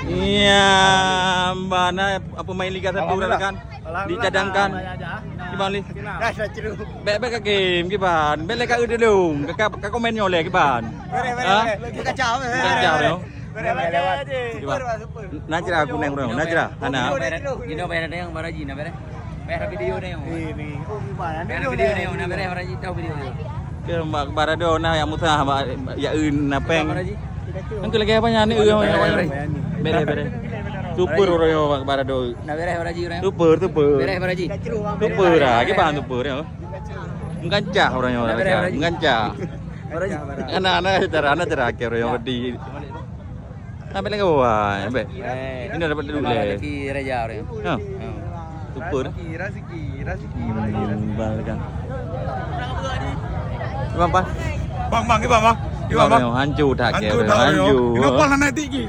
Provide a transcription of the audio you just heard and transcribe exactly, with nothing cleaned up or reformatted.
Iya, mana pemain Liga satu dah kan? Dicadangkan. Gimana, Li? Dah, dah ceru. Bèk, bèk ka game, gimana? Bèk lé ka eu dulu. Ka, ka, ka komen nyoe lé, gimana? Bereh, bereh, ha? Bereh. Kacau, eh. Kacau, yo. Bereh, bereh. Gimana? Super, super. Najra kunèng, bro. Najra, hana. Inoe bereh, inoe bereh, Bang Raji, inoe bereh. Bereh video ni. Ini. Oh, gimana? Bereh video ni, inoe bereh, Bang Raji, tahu video ni. Ke Mak Barado na yak Musa, yak eu na pèng. Bang Raji. Engkau lagèe apa nyan ni? Bereh, bereh. Bereh, bereh. Super orang nyoe, Mak Barado. Nah, bereh, Bang Raji, orang. Super, super. Bereh, Bang Raji. Super lah, kiban super ya. Meugancah orang nyoe, meugancah. Anak-anak cara, anak cara akhir orang nyoe di. Sampai lagi bawah, sampai. Ini dapat dulu leh. Rezeki raja orang. Ha. Super. Rezeki, rezeki, rezeki. Hmm, bang kan. Bang, bang. Bang, bang, bang, bang. Bang, bang. Hancur tak kira, hancur. Kenapa lah naik tinggi?